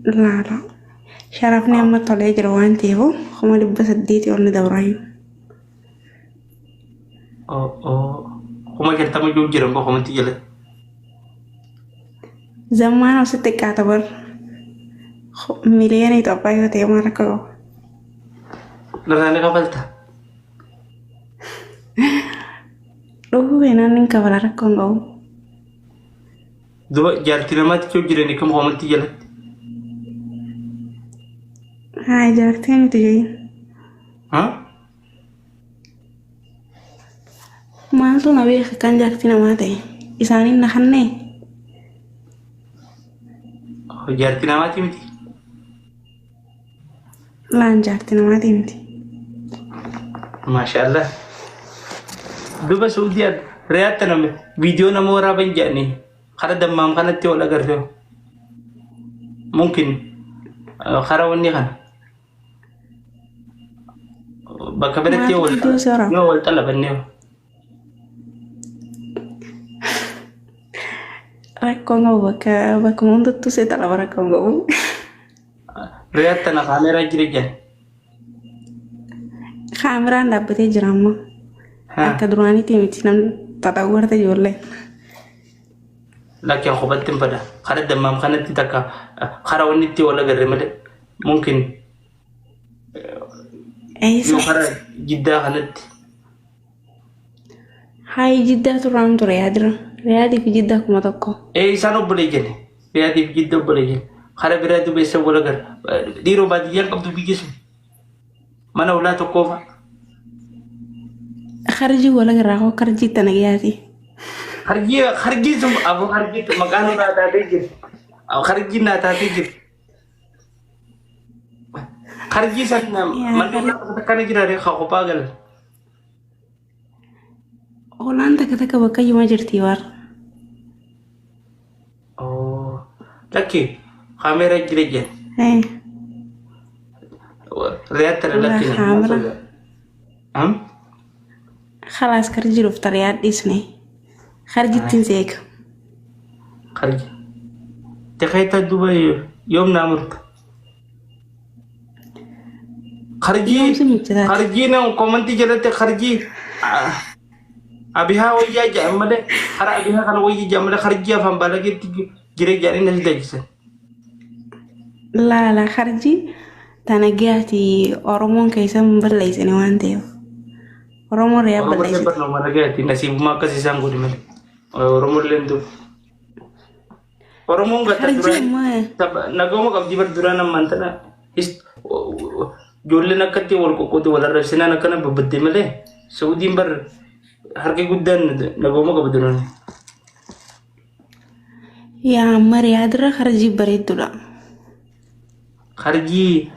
Laala. Sharafni amma tolee jira waan ta'eef 800,000 ol ni dabraayyuu. 50,000 jiru jiran boo komantii jalatti. Zammaan osoo xiqqaata bar. Miliyoona Itoophiyaa yoo ta'e maal akka qabu. Narraa ni kafalta. Dhufuu feenaan ni kafala rakkoo hin qabu. Duba jaartii namaatti jiru jiran kam komantii jalatti. Haa jaartii miti jedhin. Haa? Maaltu na beeka kan jaartii namaa ta'e? Isaaniin na kannee? Jaartii namaati miti. Laan jaartii namaati miti. Maashaallah. Duba Suudii Riyaatti nama viidiyoo nama waraaban jedhanii kara dammaam kanatti wal agartee. Mumkin kara wanni kana. Bakka biratti yoo wal Maaltu viidiyoo si waraaba? yoo wal xalabannee. Rakkoon qabu bakka bakkuma hundattuu si xalaba rakkoon qabu. Riyaatti tana kaameeraa jira jedhan. Kaameraan dhaabbatee jira amma. Akka duraaniitii miti namni xaxawwarta ijoollee. Lakkeen kophatti hin fada. Kara dammaam kanatti takka kara wanni itti wal agarre malee. Mumkin Eessa? yoo kara jiddaa kanatti. Hayi jiddaa turaan ture yaadira. Riyaadii fi jiddaa 1000. Ee isaan obboleeyyan. Riyaadii fi jidda obboleeyyan. Kara biraa duuba eessa wal agarra. Dhiiroo baadiyyaan qabdu biyyi sun. Mana ulaa tokkoo fa'a. Karjii wal agarraa koo karjii tana dhiyaati. Harjii harjii sun aboo harjii maqaan naa taatee jira. Harjii naa taatee jira. Harjii san manni ulaa tokko takkana jira ree kophaa galan. Hoolaan takka takka bakka iyyuma jirti war. Lakki kaameeraa jira jedhan. Riyaad tana lakki. Kaameraa. Khalaas karjii dhufta riyaad dhiisne. Karjittiin seeka. Karji. Tikeeta duba yoom naa murta? Karjii Yoomsi michitaati. karjii na komantii jalatti karjii abihaa wayyaa jedhan malee kara abihaa kana wayyaa jedhan malee karjii afaan baalageetti jira jedhanii na sodaachisan. Laala karjii tana giyaati Oromoon keessa hin balleessine waan ta'eef. Oromoon riyaa Oromoon balleessite. barnooma nagaati nasiibummaa akkas isaan godhe malee. Oromoon illee Oromoon gatta Karjii duraan immoo nagooma qabdi bar duraan ammaan tana ijoolleen akkatti wal qoqqooti wal arrabsinaan akkana babbaddee malee Saudiin bar harki guddaan nagooma qaba duraan. Yaa amma riyaadira karjii bareedduudha. Harjii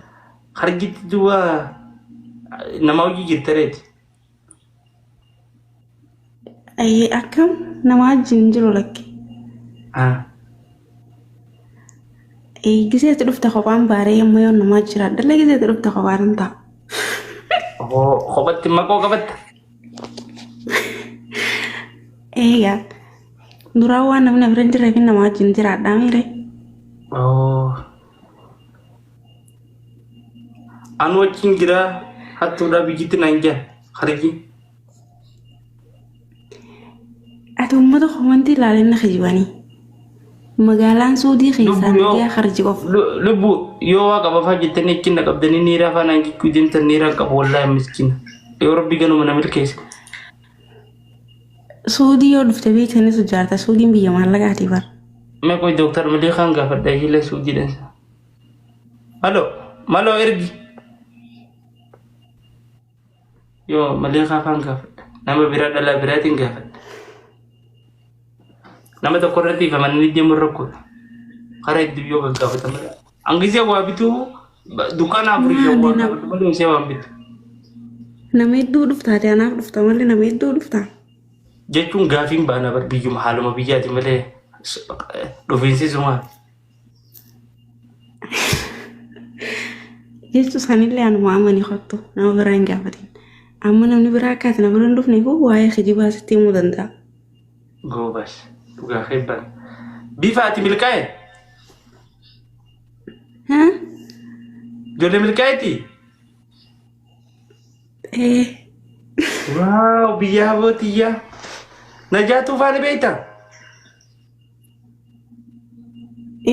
harjitti duuba nama hojii jirta reeti. Ayyee akkam nama wajjin jiru lakki. Giseetti dhufte kophaan baaree amma yoo namaa jiraadha illee giseetti dhufte kophaan hin ta'a. Kophatti maqoo qabatta. Eegaa duraan waan namni bira hin jirreef nama wajjin jiraadhaa miire. Anu wajjin jira hattuudhaa biyyitti naan jira harjii. Ati uummata komantii ilaalee na kijibanii. Magaalaan Suudii keessaa Lubbu yoo nagaya harji qofa. lubbu yoo waa qabafaa jettanii achi na qabdanii niiraa faanaan jechuu deemtan niiraan qabu wallaahi miskiina. Yoo rabbi ganuma na milkeesse. Suudii yoo dhufte beektanis ijaarta. Suudiin biyya maallaqaati bara. Mee qoy Dooktar Miliikaan gaafadha ishiilee Suudiidhaan. Malo maloo ergi. Yoo Miliikaa faan gaafadha. Nama biraa dhalaa biraatiin gaafadha. Nama tokko irratti ifamanii deemuun rakkoodha. Karaa hedduu yoo gaggaafatan malee. Hangisee waa bituu dukkaana afurii shan waa Maali gaafatu malee isee waan bitu. Nama hedduu dhuftaati anaaf dhufta malee nama hedduu dhufta. Jechuun gaafiin baana bar biyyuma haaluma biyyaati malee dhufiinsi sumaa. Jechu sanillee anuma amani kottu nama biraa hin gaafatin. Amma namni biraa akka ati na bira hin dhufneef waa'ee kijibaa sitti himuu danda'a. Goobas dhugaa kebbaan. Bifa ati milkaa'e? Ijoollee milkaa'eeti? Ee. Waaw biyya habootiyyaa. Najaatuu faana beektaa?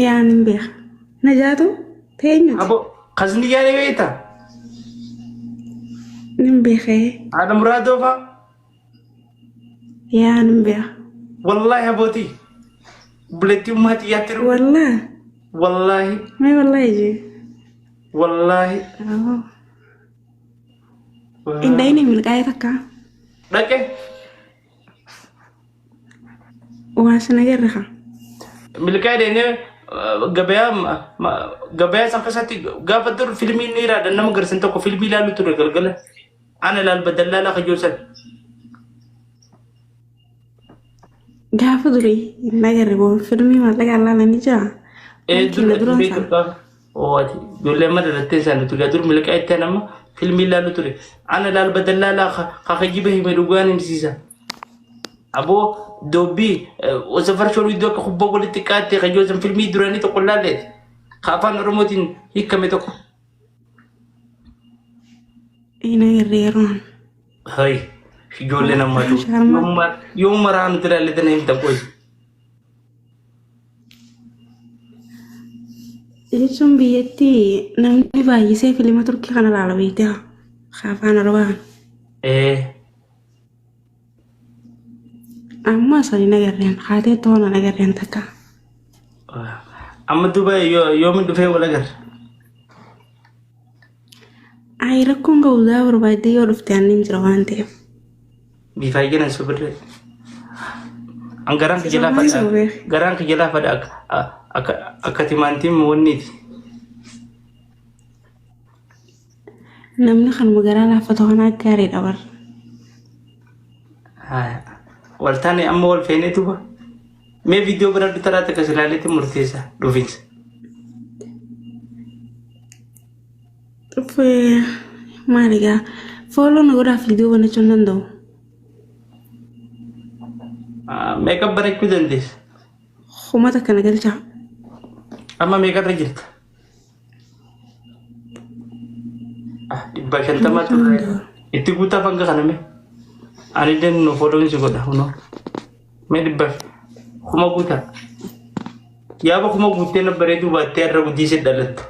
Yaa nin beeka. Najaatu teenyuti. Abo kasniyyaa ni beektaa? Nin beekee. Haadha muraadoo faa? Yaa nin beeka. Wallaahi abootii. Obboleettii ummaa xiyyaatti dhufu. Wallaa. Wallaahi. Mee wallaahi jee. Wallaahi. Hin dhayne milkaa'ee takka. Dhaqe. Waa sin agarra kaa. Milkaa'ee deemnee gabayaa gabayaa san keessatti gaafa dur filmii inni iraadha nama garsan tokko filmii ilaalu ture galgala. Ana ilaal badallaalaa kajoo san. Gaafa durii hin agarre boo filmii maallaqa ilaalan ni jira. Ee Makiina dur duraan beektu isaa. gaafa. Oo ati ijoollee amma dhalattee isaan nuti gaa dur milkaa'ee itti nama filmii ilaalu ture. Ana ilaal badallaalaa kakajjiba hime dhugaan himsiisa. Aboo doobbii osoo farshoo iddoo akka kubbaa walitti qaatte kajoo san filmii duraanii tokko ilaalleeti. Ka afaan Oromootiin hiikame tokko. Hin agarre yeroon. Hay ijoolleen ammatu. Sharma. Yoomuma rahaa nuti ilaallee tana himtan qoyi. Jechuun biyyatti namni baay'isee filima Turkii kana ilaala beektaa? Afaan Arabaa kana. Ee Amma san hin agarreen haatee toona hin agarreen takka. Amma duuba yoomin dhufee wal agarra? Ayi rakkoon ga'uudaa barbaaddee yoo dhufte anni hin jira waan ta'eef. Biifaayyina sobirree. An garaan kiyya Sobaan laafadha. sobee. Garaan kiyya laafadha akka akka timaantiin wanniiti. Namni kanuma garaa laaffatu kanaa gaariidha bara. Wal taane amma wal feenee duuba. Mee viidiyoo bira taraa takka silaaleetti murteessa dhufiinsa. Dhuffee maali gaa follow na godhaaf viidiyoo banachuu hin danda'u. Meeqa barachuu dandeessa? Kuma takka na galchaa. Amma meeqarra jirta? 550 turre. Itti guutaa fanga kana mee. Ani illee nu followin si godha hunoo. Mee dhibba kuma guutaa. Yaaba kuma guuttee na bareeduu baattee har'a guddisee dhalattu.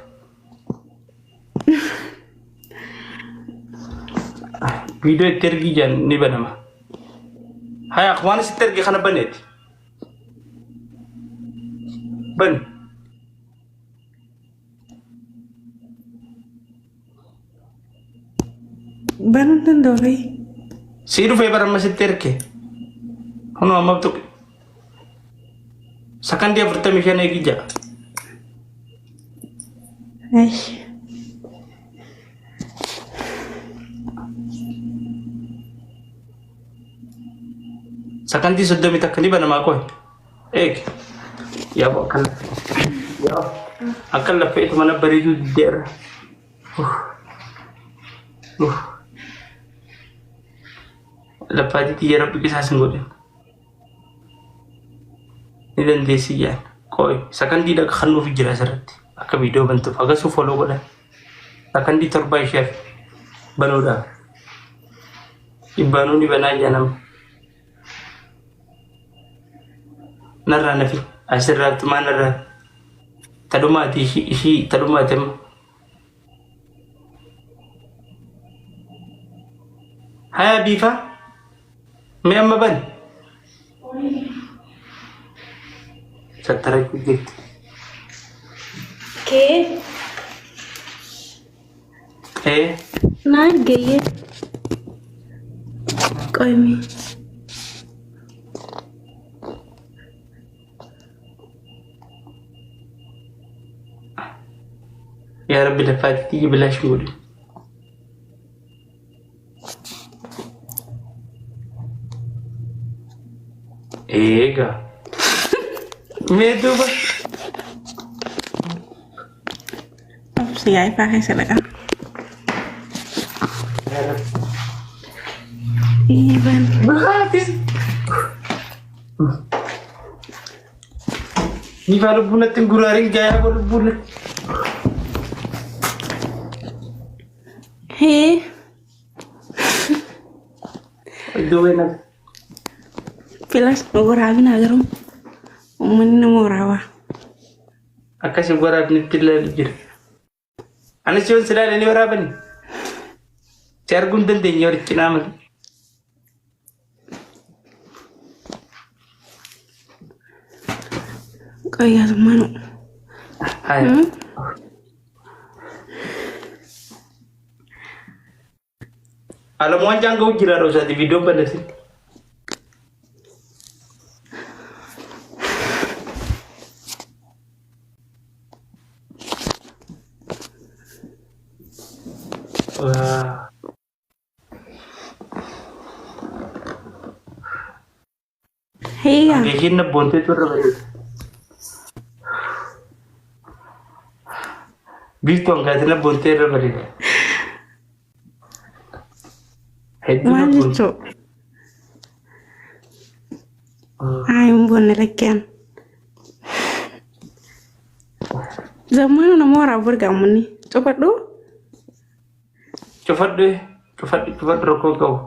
Viidiyoo itti ergii jaan ni banama. Haya waan sitti erge kana baneeti. Bani. Banuu hin danda'u ree. Sii dhufee bara amma sitti erge. Kunoo amma tuqe. Sakandii 45 eegi ja'a. Eish. Sakandii 31 ni banamaa qoy. Eegi. Yaaboo akkan yaa akkan laffeetu mana bareeduu diddeerra. Laffaatii xiyya rabbi qisaas hin godhin. Ni dandeessi jaan. Qoy sakandii dhaqa kan nuuf jira asirratti. Akka viidiyoo bantuuf akkasuu follow godhan. Sakandii 7 isheef banuudhaaf. Dhibbaanuu ni banaa jaa nama. Narraa nafi asirraa tumaa narraa. Tadhumaati ishii ishii tadhumaati amma. Haya biifaa. Mee amma bani. Sattarachuu jirti. Kee Ee na argayyee. Qoymi. Yaa rabbi lafaati xiyyi bilaash hin godhin. Eegaa. Mee duuba. Obsi yaa ifaa keessa dhaqa. Iban. Biraatis. Nifaa lubbuun natti hin guraarin gaayaa koo lubbuun natti. Hee Iddoo na filas nu waraabinaa garuu uummanni nama waraabaa. Akkasii waraabnitti ilaalu jira. Anis yoon si ilaale ni waraabani. Si arguu hin dandeenye warri cinaa malee. Qoyyaasummaan. Haya. Alamu waan jaan ga'u jira dhoosaati viidiyoon bannatin. Waa. Heeyaa. Hangeeshiin na boontee turre bareeda. Biiftuu hangaati na boontee irra bareeda. Hedduu na Maal boonte. jechuu? Haa hin boonne lakkeen. Zammaana nama waraabu argaamonni. Cufadhu. Cufadhu cufadhu cufadhu rakkoo qabu.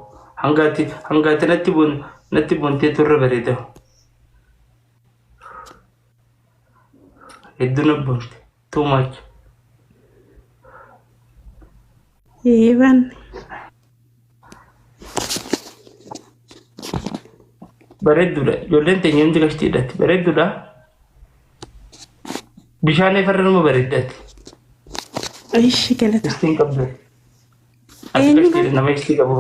Hangaati hangaati natti boon natti boontee turre bareeda. Hedduu na boonte. Too much. Eeban. Bareedduudha. Ijoolleen teenya hundi gashtiidhaati. Bareedduudha. Bishaan efarra nama bareeddaati. Ishi galata. Istiin qabdu. Ati Eenyu gashtiidha nama istii qabu.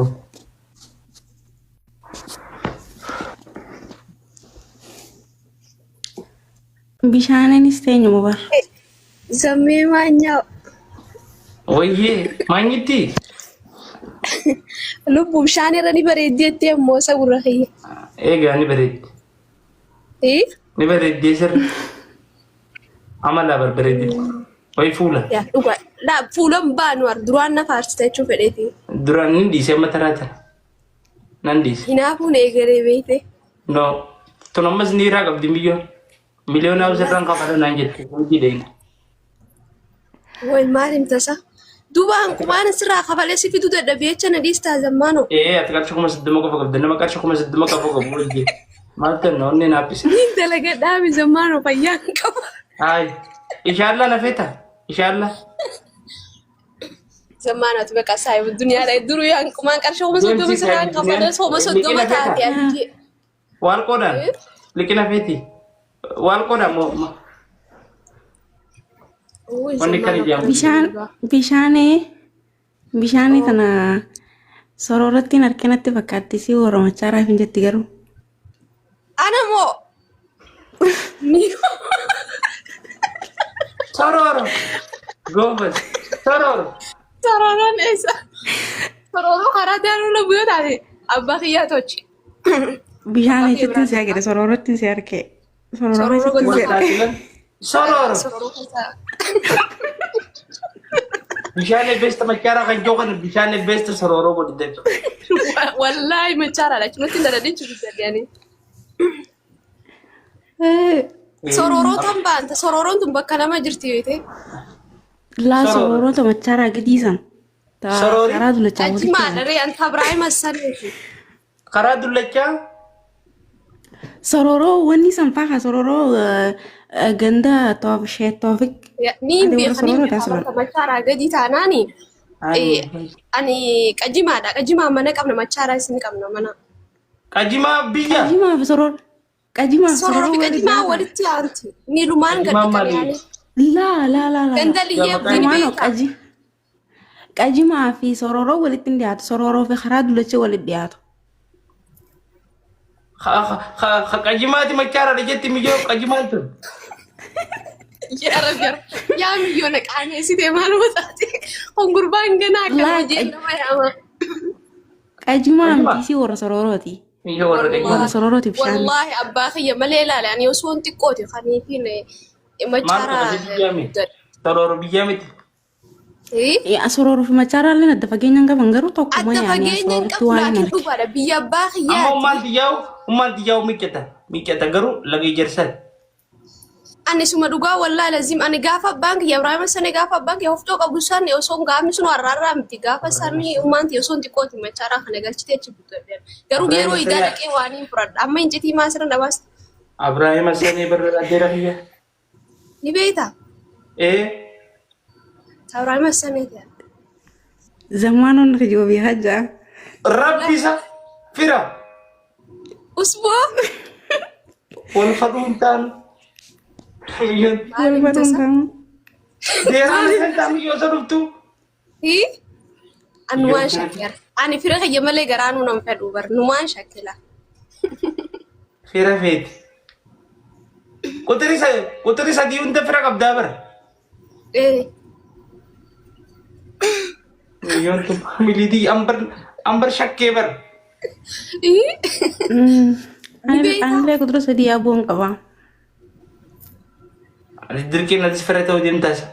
Bishaaniinis teenyuma bar. Zammee maanyaa. Wayyee maanyitti. Lubbu bishaan irra ni bareeddi jettee ammoo isa gurra kiyya. Eegaa ni bareeddi. Eh? Ni bareeddee sirri. Amala barbareeddi. Wayi fuula. Yaa dhugaa. Laa fuulan baanu ar duraan na faarsita jechuu fedheeti. Duraan ni dhiisee amma taraa tana. Nan dhiise. Hinaafuun eegalee beekte. No. Tun ammas niiraa qabdi miyyoon. Miliyoona sirraan kafala naan jette. Hojii deena. Way maal himtasa? Duuba hanqumaan sirraa kafalee si fiduu dadhabee jecha na dhiistaa zammaanoo. Ee ati qarshii 30,000 qofa qabda. Nama qarshii 30,000 qabu qabu hojii. Maal ta'e onnee naaffise. Niin dalagadhaa mi zammaanoo fayyaa hin qabu. Hayi. Inshallah na feeta. Inshallah. Zammaanoo ati bakka saayibu duniyaadha. Duruu hanqumaan qarshii 30,000 sirraa kafalee 30,000 taate ati. Waal qoodaan. Liqina feeti. Waal qoodaan moo wanni kan ijaamu. Bishaan bishaanii bishaanii tana soroorattiin harkinatti fakkaatti si horomachaa raaf hin jetti garuu. Ana moo? Sorooro. Goobas. Sorooro. Sorooroon eessa? Sorooroo karaa daanuu lagu yoo taate abbaa kiyyaa tochi. Bishaan Abbaa kiyya ejjettiin biraan si argite soroorattiin si arge. Sorooroo Sorooroo ejjettiin si gosa arge. Sorooro. Sorooroo gosa. Bishaan eebbeesta machaaraa kan jiru kana bishaan eebbeesta sorooroo godhite. Wallaahi machaaraadha. Achumatti hin dadhabin jiru jedhanii. Sorooroo tan baanta. Sorooroon tun bakka lama jirti beekte. Laa Sorooro. sorooroo ta machaaraa gadii san. Ta Soroori. karaa dullachaa Achi walitti maal aantu. ree anta Ibraahim Hassaneeti. Karaa dullachaa. Sorooroo wanni san faa sorooroo ganda ishee toofik. Ni Ati warra beeka ni sorooroo beeka taasisan. bakka machaaraa gadi taanaani. Ani qajimaadha. Qajimaa mana qabna machaaraa isin qabna mana. Qajimaa biyya. Qajimaa fi sorooroo. Qajimaa fi Sorooroo sorooroo fi walitti qajimaa dhiyaata. walitti aanti. Miilumaan gad Qajimaan dhiqame maali? ani. Laa laa laa laa. Ganda liyyee abdiin Maano beeka. qaji. Qajimaa fi sorooroo walitti hin dhiyaatu. Sorooroo fi karaa dullachee walitti dhiyaatu. Qajimaati machaaraadha jetti miyyoo qajimaan tun. Yaa Rabbi yaa miyyoo na qaaneessite maaluma taate. Kun gurbaan ganaa akkana Laa hojii nama yaama. qajimaa Qajimaa. miti isii warra soroorooti. Miyyoo warra qajimaa. Warra soroorooti bishaan. Wallaahi abbaa kiyya malee ilaale ani osoo hin xiqqooti kaniifiin Maal machaaraa qofa biyyaa miti. Sorooroo biyyaa miti. Sorooroo fi machaaraallee adda fageenya hin qaban garuu tokkuma Adda yaani fageenya hin sorooritti qabu waan hin laakiin arge. dhugaadha biyya abbaa Amma kiyyaati. ummaan xiyyaa'u ummaan xiyyaa'u miccata. Miccata garuu laga ijarsaati. Ani suma dhugaa wallaahi lazim ani gaafa abbaan kiyya Ibraahim Hassane gaafa abbaan kiyya hoftoo qabu san osoo gaafni sun har'aarraa miti gaafa sanii ummaan tiyya osoo xiqqooti machaaraa kana galchitee achi guddadhe. Garuu Ibraahim yeroo idaa Hassane dhaqee waan hin fudhadha. Amma incitii maa sirra dhabaas Ibraahim Hassane barra adeera kiyya. ni beektaa? Ee Ibraahim Hassane ta'e. Zammaanoon kijiba beekaa jira. Rabbi isa fira Usboo wal fadhuun taanu. Wal maal baruun tasa? taanu. Deeraan kan taanu yoo isa dhuftu. Hii? Ani waan Yoo shakkera. Ani fira kiyya malee garaa nuun hin fedhu bar numaan shakkila. Fira feeti. Quxirii sadii hunda fira qabdaa bara. Ee. Yoon tun faamiliitii ambar ambar shakkee bara. Ii? Ni beektaa? Anillee kudura sadii yaabuun qaba. Ani dirqiin atis fira ta'uu deemtaasa.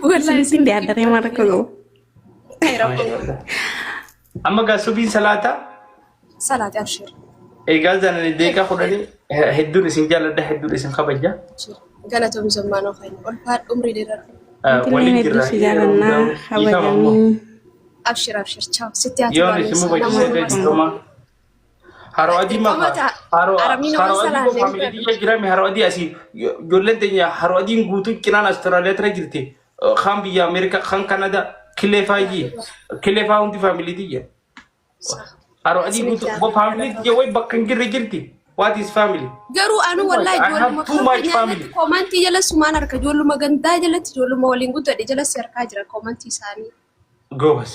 Wallahi Isin dhiyaaddaree maal akka qabu. Amma gaa subiin salaataa. Salaati abshir. Egaa zanani deeqa kudhanii hedduun isin jaalladha hedduun isin kabaja. Galatoom zammaanoo keenya. Ulfaadhu umrii dheeradhu. Nutilleen Waliin hedduu jirra si yeroo jaalannaa hundaa'u dhiifama ammoo. kabajamii. Abshir abshir. Chaaw. Sitti haa Yoon tolu isin nama mufachiisee hundumaa. dhiifama. Haroo adii Dirqama mafa ta'a. haroo Aramii nama haroo adii salaalee koo faamilii biyya jirame haroo adii asii ijoolleen teenya haroo adiin guutuu cinaan Austraaliyaa tana jirti. Kaan biyya Ameerikaa kaan Kanadaa kilee faayyii kilee faa hundi faamilii tiyya. Haroo adii guutuu bo faamilii tiyya way bakka hin jirre jirti. What is family? Garuu anu Too much. wallahi I have ijoolluma too much kan family. jalatti koomantii jala sumaan harka ijoolluma gandaa jalatti ijoolluma waliin guddadhe jala si harkaa jira koomantii isaanii. Goobas.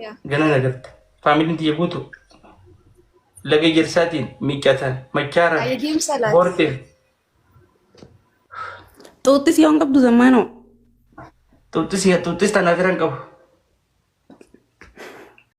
Yaa. Gana nagarta. Faamiliin tiyya guutuu. Laga ejersaatiin miiccatan machaaraan Ayya deemsa laata. boorteen Xuuxxis yoon qabdu zammaanoo. xuuxxis xuuxxis tanaaf hiran qabu.